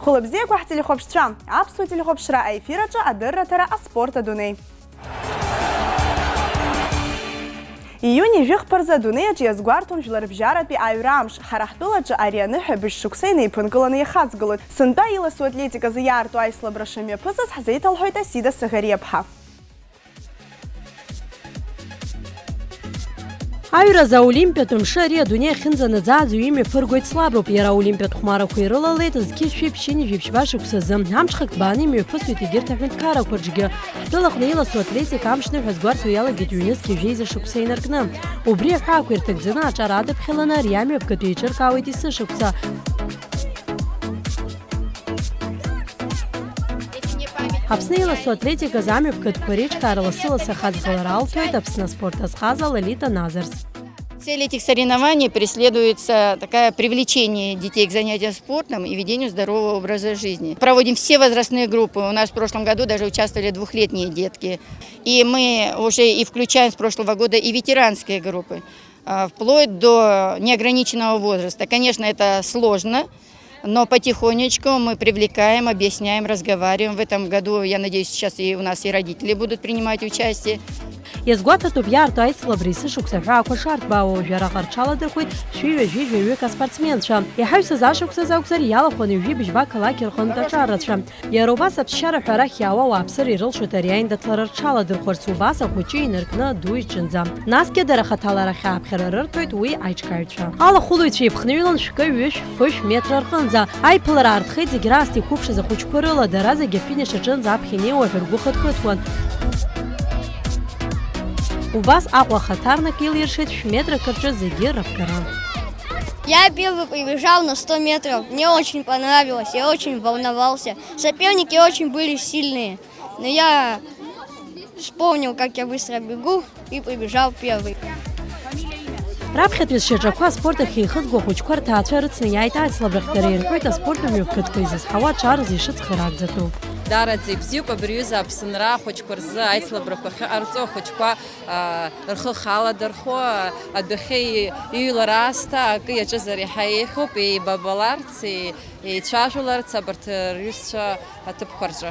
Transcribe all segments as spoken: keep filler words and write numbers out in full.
Хәылбзиақәа ҳтелехәаԥшцәа, аԥсуа телехәаԥшра аефир аҿы адырраҭара аспорт адунеи. Ииуни жәохә рзы адунеи аҿы иазгәарҭон жәларбжьаратәи аҩра амш. Ҳара ҳтәылаҿы ари аныҳәа быжь шықәса инеиԥынкыланы иахаҵгылоит. Сынтәа иласу атлетиказы иаарту аицлабра шымҩаԥысыз ҳзеиҭалҳәоит Асида Саӷариаԥҳа. Аҩразы аолимпиатә мшы ари адунеи ахьынӡанаӡааӡо имҩаԥыргоит Слаброуп. Иара аолимпиатә хәмарақәа ирылалеит зқьи жәшәи ԥшьынҩажәи ԥшьба шықәсазы. Амҽхак ҭбааны имҩаԥысуеит егьырҭ аҳәынҭқаррақәа рҿгьы. Ҳтәылаҟны иласу атлетика амш ныҳәа азгәарҭо иалагеит ҩнызқьи жәеиза шықәса инаркны. Убри аҳәаақәа ирҭагӡаны аҿар адыԥхьаланы ари амҩаԥгатә еиҿыркаауеит есышықәса. Аԥсны иласу атлетиказы амҩаԥгатәқәа реиҿкаара лассы-лассы ахаҵгылара алҭоит Аԥсны аспорт азҟаза Лолита Назарс. Цель этих соревнований преследуется такая привлечение детей к занятиям спортом и ведению здорового образа жизни. Проводим все возрастные группы. У нас в прошлом году даже участвовали двухлетние детки. И мы уже и включаем с прошлого года и ветеранские группы, а, вплоть до неограниченного возраста. Конечно, это сложно, но потихонечку мы привлекаем, объясняем, разговариваем. В этом году, я надеюсь, сейчас и у нас и родители будут принимать участие. Иазгәаҭатәуп иаарту аицлабра есышықәса аҳәаақәа шарҭбаауа, уажәы араҟа рҽаладырхәеит шәи ҩажәи жәаҩык аспортсменцәа. Иҳаҩсыз ашықәсазы акәзар, иалахәын ҩажәи быжьба ақалақь рҟынтә аҿар рацәа. Иара убас аԥсшьара ҳәа арахь иаауа ауааԥсыра ирылшоит ари аиндаҭлара рҽаладырхәарц, убас ахәыҷы инаркны аду иҿынӡа. Насгьы дара хаҭала арахь ааԥхьара рырҭоит уи аиҿкааҩцәа. Алахәылаҩцәа еиԥхныҩлан шәкы, ҩышә, фышә метра рҟынӡа. Аиԥылара аарҭхеит зегь раасҭа иқәыԥшыз ахәыҷқәа рыла, дара зегь афиниш аҿынӡа аԥхьа инеиуа ҳәа ргәы хыҭхыҭуан. Убас Аҟәа ахаҭарнак илиршеит шә-метрак рҿы зегьы раԥгара. Я первый прибежал на сто метров. Мне очень понравилось, я очень волновался. Соперники очень были сильные, но я вспомнил, как я быстро бегу, и прибежал первый. Раԥхьатәи зшьаҿақәа аспорт ахь еихызго ахәыҷқәа рҭаацәа рыцны иааит аицлабрахь, дара ирҳәоит аспорт мҩаԥгатәқәа изызҳауа аҽарз ишыцхыраагӡатәу. Даараӡа ибзиоуп абри аҩыза Аԥсынра ахәыҷқәа рзы аицлабрақәа ахьыҟарҵо, ахәыҷқәа, аа, рхы ахаладырхәо, адәахьы и-, иҩлара аасҭа акы иаҿызар иаҳа еиӷьуп, еибабаларц, еи-, еицәажәаларц абарҭ рҩызцәа аҭыԥқәа рҿы.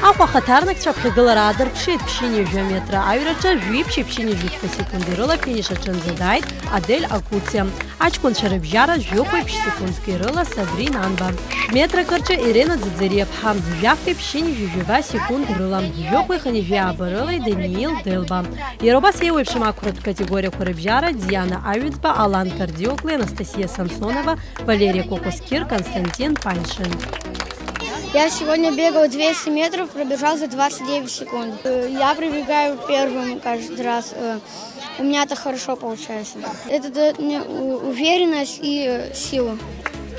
Аҟәа ахаҭарнакцәа аԥхьагылара аадырԥшит, ԥшьынҩажәа метра аҩраҿы жәиԥшьи ԥшьынҩажәи фба секунд рыла афиниш аҿынӡа дааит Адель Акуциа. Аҷкәынцәа рыбжьара жәохәи ԥшь секундки рыла Сабрина Анба. Шә-метрак рҿы Ирена Ӡыӡыриаԥҳа, жәахәи ԥшьынҩажәи жәаба секунд рыла, жәохәи хынҩажәи ааба рыла Даниил Делба. Иара убас еиуеиԥшым ақәратә категориақәа рыбжьара Диана Аҩӡба, Алан Кардиокле, Анастасиа Самсонова, Валерия Кокоскир, Константин Паньшин. Я сегодня бегал двести метров, пробежал за двадцать девять секунд. Э, я пробегаю первым каждый раз. Э, у меня это хорошо получается. Это даёт мне у-, уверенность и, э, силу.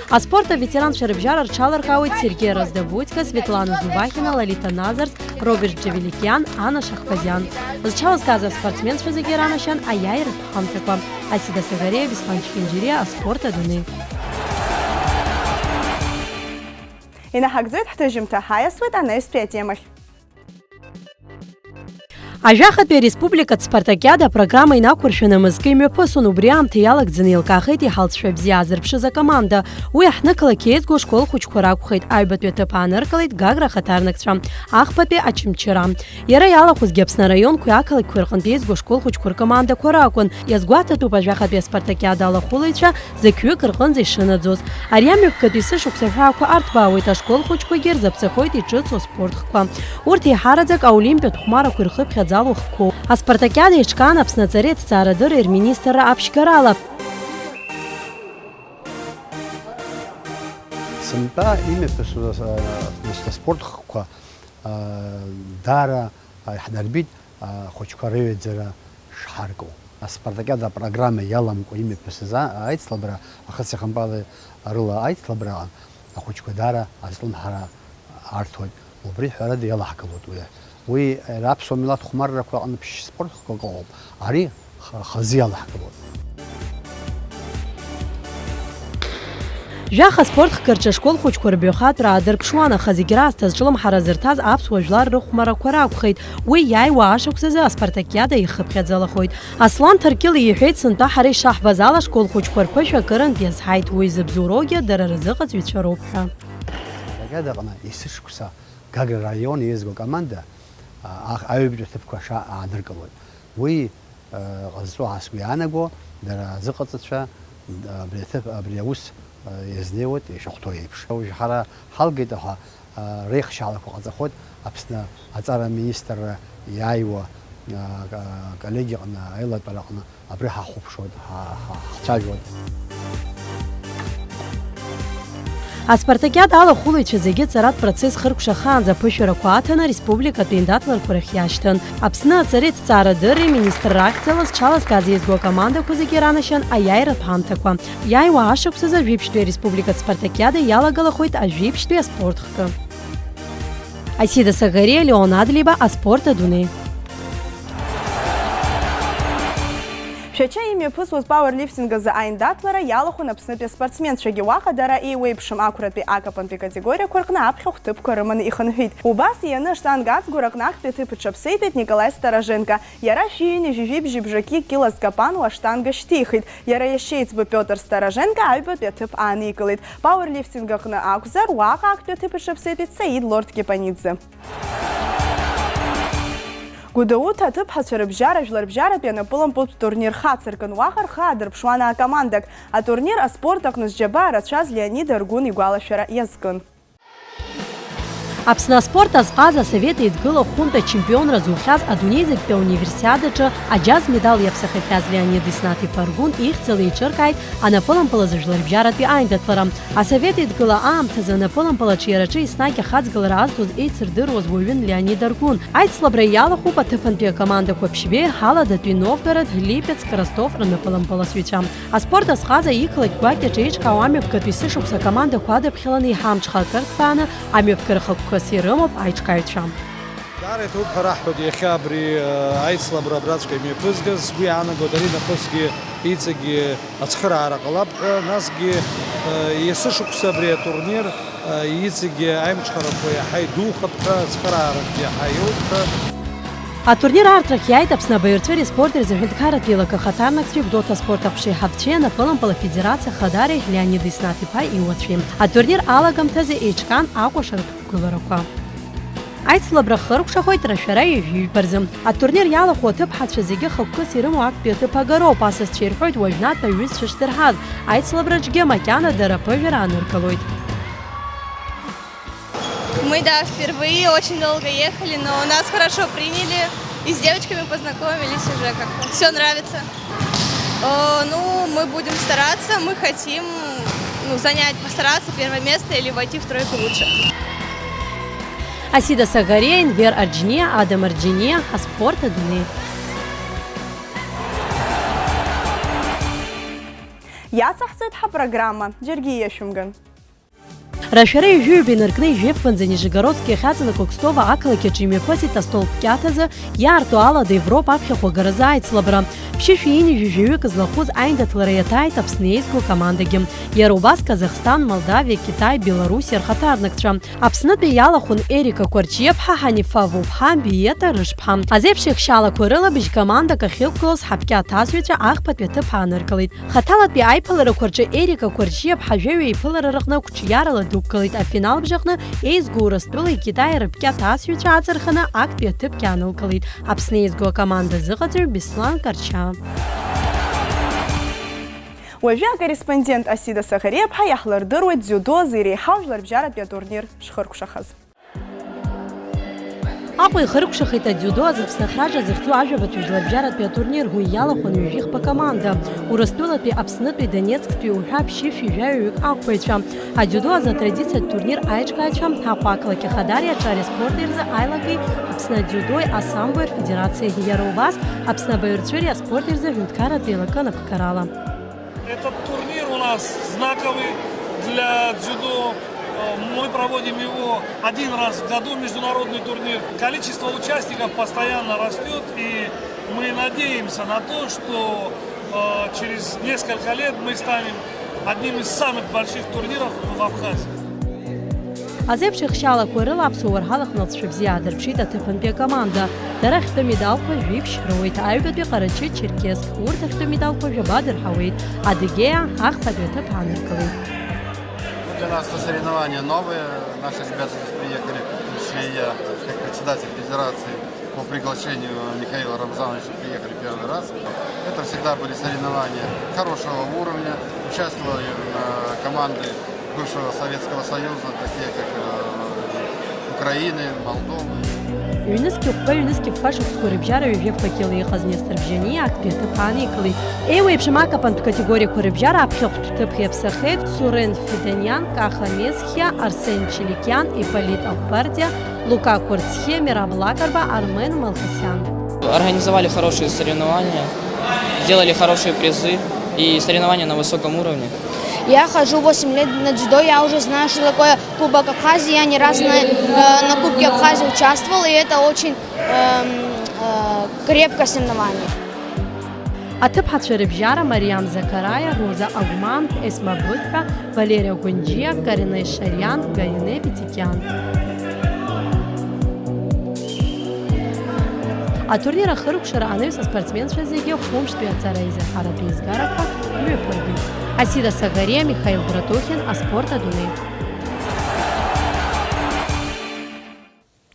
Аспорт аветеранцәа рыбжьара рҽаларкаауеит Сергеи Раздобудько, Светлана Зубахина, Лолита Назарс, Роберт Џьавеликиан, Анна Шахбазиан. Зҽалазкааз аспортсменцәа зегьы иранашьан аиааиратә ҳамҭақәа. Асида Сагариа, Беслан Чхинџьириа, аспорт адунеи. Инаҳагӡоит ҳҭыжьымҭа, ҳаиасуеит анаҩстәи атемахь. Ажәахатәи ареспубликатә спартакиада апрограмма инақәыршәаны мызкы имҩаԥысон, убри аамҭа иалагӡаны еилкаахеит иҳалҵшәа бзиа аазырԥшыз акоманда. Уи аҳҭнықалақь еизго ашкол хәыҷқәа ракәхеит, аҩбатәи аҭыԥ ааныркылеит Гагра ахаҭарнакцәа, ахԥатәи Очамчыра. Иара иалахәызгьы Аԥсны араионқәеи ақалақьқәеи рҟынтә еизго ашкол хәыҷқәа ркомандақәа ракәын. Иазгәаҭатәуп ажәахатәи аспартакиада алахәылаҩцәа зықьҩык рҟынӡа ишынаӡоз. Ари амҩаԥгатәи есышықәса аҳәаақәа арҭбаауеит, ашкол хәыҷқәагьы ирзаԥҵахоит иҿыцу аспорт хкқәа. Урҭ еиҳараӡак аолимпиатә хәмарақәа ирхыԥхьаӡало хкқәоуп. Аспартакиада еиҿкаан Аԥсны аҵареи аҭҵаарадырреи рминистрра аԥшьгарала. Сынтәа имҩаԥысуаз, а, аспорт хкқәа, а, даара, а, иаҳнарбеит, а, ахәыҷқәа рыҩаӡара шҳарку. Аспартакиада апрограмма иаламкәа имҩаԥысыз а-, аицлабра, ахысихампали рыла аицлабраҟа ахәыҷқәа даара азлымҳара арҭоит. Убри ҳәарада иалаҳгалоит уи. Уи аԥсуа милаҭ хәмаррақәа аҟны ԥшь спорт хкқәак ыҟоуп. Ари х-, хазы иалаҳгалоит. Жәаха спорт хкы рҿы ашкол хәыҷқәа рбаҩхатәра аадырԥшуан, аха зегь раасҭа зҿлымҳара зырҭаз аԥсуа жәлар рыхәмарақәа ракәхеит. Уи иааиуа ашықәсазы аспартакиада ихыԥхьаӡалахоит. Аслан Ҭаркьыл иҳәеит, сынтәа ҳара ишаҳбаз ала, ашкол хәыҷқәа рԥышәа акырынтә иазҳаит, уи зыбзоуроугьы дара рзыҟаҵаҩцәа роуп ҳәа. Аспартакиада аҟны есышықәса Гагра раион еизго акоманда, а, ах-, аҩбатәи аҭыԥқәа аша аадыркылоит. Уи, а, ҟазҵо ас сгәы иаанаго, дара азыҟаҵацәа, а, абри аҭыԥ, абри аус, а, иазнеиуеит ишахәҭоу еиԥш. Уажә ҳара ҳалгеит ҳәа, а, реихшьаалақәа ҟаҵахоит Аԥсны аҵара аминистрра иааиуа, а, ка-, коллегиаҟны аилатәараҟны. Абри ҳахәаԥшуеит, ҳа-, ҳа-, ҳцәажәоит. Аспартакиада алахәылаҩцәа зегьы ҵаратә процесс хыркәшахаанӡа аԥышәарақәа аҭаны, республикатәи аиндаҭларақәа рахь иашьҭын. Аԥсны аҵареи аҭҵаарадырреи министрра ахьӡала зҽалазгаз еизго акомандақәа зегьы иранашьан аиааиратә ҳамҭақәа. Иааиуа ашықәсазы ажәибжьтәи ареспубликатә спартакиада иалагалахоит ажәибжьтәи аспорт хкы. Асида Сагариа, Леон Адлиба, аспорт адунеи. Шәача имҩаԥысуаз пауерлифтинг азы аиндаҭлара иалахәын Аԥснытәи аспортсменцәагьы. Уаҟа дара еиуеиԥшым ақәратәи акапантәи категориақәа рҟны аԥхьахә ҭыԥқәа рыманы ихынҳәит. Убас ианы аштанга аҵгәараҟны актәи аҭыԥ иҽаԥсеитәит Николаи Староженко. Иара шәи ҩынҩажәи жәибжьи бжаки кило зкапануа аштанга шьҭихит. Иара иашьеиҵбы Пиотр Староженко аҩбатәи аҭыԥ ааникылеит. Пауерлифтинг аҟны акәзар, уаҟа актәи аҭыԥ иҽаԥсеитәит Саид Лорд Кепаниӡе. Гәдоуҭа аҭыԥҳацәа рыбжьара жәларбжьаратәи анапылампылтә турнир хацыркын, уаҟа рхы аадырԥшуан акомандак. Атурнир аспорт аҟны зџьабаа рацәаз Леонид Аргәын игәалашәара иазкын. Аԥсны аспорт азҟаза Асовет Еидгыла хәынтә ачемпионра зухьаз адунеи зегьтәи ауниверсиадаҿы аџьаз медал иаԥсахьахьаз Леонид Иснаҭ-иԥа Аргәын ихьӡала еиҿыркааит анапылампылазы жәларбжьаратәи аиндаҭлара. Асовет Еидгыла аамҭазы анапылампыл аҿиараҿы еснагь ахаҵгылара азҭоз еицырдыруаз уаҩын Леонид Аргәын. Аицлабра иалахәуп аҭыԥантәи акомандақәа Ԥшьбеи, Ҳаладатәи Новгород, Липецк, Ростов рнапылампыласҩцәа. Аспорт азҟаза иқалақь гәакьаҿ еиҿкаау амҩаԥгатә есышықәса акомандақәа адаԥхьаланы иҳамҽха акы рҭбааны амҩаԥгара хықәкыс ирымоуп аиҿкааҩцәа. Даара иҭабуп ҳәа раҳҳәоит иахьа абри, э, аицлабра абраҵәҟьа имҩаԥызгаз. Сгәы иаанагоит, ари нахысгьы иҵегьы ацхыраара ҟалап ҳәа, насгьы, э, есышықәса абри атурнир, э, иҵегьы аимҽхарақәа иаҳа идухап ҳәа, ацхыраарагьы иаҳа иоуп ҳәа. Атурнир аартрахь иааит Аԥсны абаҩрцәеи аспорти рзы аҳәынҭқарратә еилакы ахаҭарнакцәеи Гәдоуҭа аспорт аҟәша аиҳабцәеи анапылампыл афедерациа ахадареи Леонид Иснаҭ-иԥа иуацәеи. Атурнир алагамҭазы еиҿкаан акәашаратә қәгыларақәа. Аицлабра хыркәшахоит рашәара ҩажәи жәба рзы. Атурнир иалахәу аҭыԥҳацәа зегьы хықәкыс ирымоу актәи аҭыԥ агароуп, асасцәа ирҳәоит уажәнатә аҩызцәа шдырҳаз. Аицлабраҿгьы макьана дара аԥыжәара аныркылоит. Мы, да, впервые, очень долго ехали, но нас хорошо приняли, и с девочками познакомились уже как-то. Все нравится. Э, ну, мы будем стараться, мы хотим, ну, занять, постараться первое место или войти в тройку лучших. Асида Сагариа, Енвер Арџьиниа, Адам Арџьиниа, аспорт адунеи. Иацаҳҵоит ҳапрограмма, џьаргьы иашәымган. Рашәара ҩажәи ҩба инаркны ижәеиԥынҵа Нижегородски ахьаҵанакуа Кстово ақалақь аҿы имҩаԥысит астол кьаҭазы иаарту алада Европа аԥхьахә агаразы аицлабра. Ԥшьышәи ҩынҩажәи жәаҩык злахәыз аиндаҭлара иаҭааит Аԥсны еизго акомандагьы. Иара убас Казахстан, Молдавиа, Китай, Белоруссиа рхаҭарнакцәа. Аԥснытәи иалахәын Ерика Қәарҷиаԥҳа, Ҳанифа Вуԥҳа, Биета Рышԥҳа. Азеиԥш еихшьаалақәа рыла быжь командак ахьықәгылоз ҳаԥкьаҭазҩцәа ахԥатәи аҭыԥ ааныркылеит. Хаҭалатәи аиԥыларақәа рҿы Ерика Қәарҷиаԥҳа жәаҩа еиԥылара рыҟны қәҿиарала дықәгылеит, афинал бжаҟны еизго Урыстәылеи Китаи рыԥкьаҭазҩцәа аҵырханы актәи аҭыԥгьы аанылкылеит Аԥсны еизго акоманда азыҟаҵаҩ Беслан Карча. Уажәы акорреспондент Асида Саӷариаԥҳа иаҳлырдыруеит дзиудо азы иреиҳау жәларбжьаратәи атурнир шхыркәшахаз. Аҟәа ихыркәшахеит адзиудо азы Аԥсны ахраҿа захьӡу ажәабатәи жәларбжьаратәи атурнир, уи иалахәын ҩажәихԥа команда, Урыстәылатәи, Аԥснытәи, Донецктәи уҳәа ԥшьышәи жәаҩаҩык ақәԥаҩцәа. Адзиудо азы атрадициатә турнир аиҿкааҩцәа, Аҟәа ақалақь ахадареи аҿареи аспорти рзы аилакеи Аԥсны адзиудои асамбои рфедерациеи, иара убас Аԥсны абаҩрцәеи аспорти рзы аҳәынҭқарратә еилакы анапхгарала. Этот турнир у нас знаковый для дзюдо. Э, мы проводим его один раз в году, международный турнир. Количество участников постоянно растёт, и мы надеемся на то, что, э, через несколько лет мы станем Одним из самых больших турниров в Абхазии. Азеиԥш ихшьалақәа рыла аԥсуа уарҳалахь налҵшәа бзиа аадырԥшит аҭыԥантәи акоманда. Дара ахьтәы медалқәа жәиԥшь роуеит, аҩбатәи Ҟарачы-Черкесск, урҭ ахьтәы медалқәа жәаба дырҳауеит, Адыгеиа ахԥатәи аҭыԥ ааныркылеит. Для нас это соревнования новые. Наши ребята здесь приехали, в том числе и я, как председатель федерации, по приглашению Михаила Рамзановича приехали первый раз. Это всегда были соревнования хорошего уровня. Участвовали, э, команды бывшего Советского Союза, такие как, э, Украины, Молдовы. Ҩнызқьи хәба, ҩнызқьи хәба шықәсқәа рыбжьара ҩажәа факел иҟаз Нестор Бжьаниа актәи аҭыԥ ааникылеит. Еиуеиԥшым акапантә категориақәа рыбжьара аԥхьахәтә ҭыԥ иаԥсахеит Сурен Фиданиан, Каха Мезхиа, Арсен Чиликиан, Иполит Алхбардиа, Лука Курцхиа, Мераб Лакарба, Армен Малхасян. Организовали хорошие соревнования, сделали хорошие призы и соревнования на высоком уровне. Я хожу восемь лет на дзюдо, я уже знаю, что такое Кубок Абхазии, я не раз на, э, на Кубке Абхазии участвовал, и это очень, эм, э, крепкое соревнование. Аҭыԥҳацәа рыбжьара Мариам Закараиа, Роза Агәман, Есма Быҭәба, Валериа Гәынџьиа, Каринеи Шариан, Гаианеи Битикиан. Атурнир ахыркәшара анаҩс аспортсменцәа зегьы хәымштәи аҵара изаҳаратәы еизгарақәа мҩаԥыргеит. Асида Сагариа, Михаил Братухин, аспорт адунеи.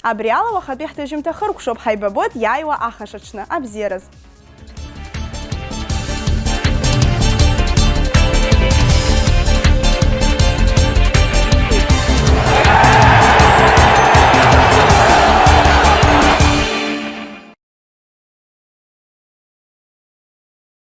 Абри ала уахатәи ҳҭыжьымҭа хыркәшоуп, ҳаибабоит иааиуа ахашаҽны. Абзиараз!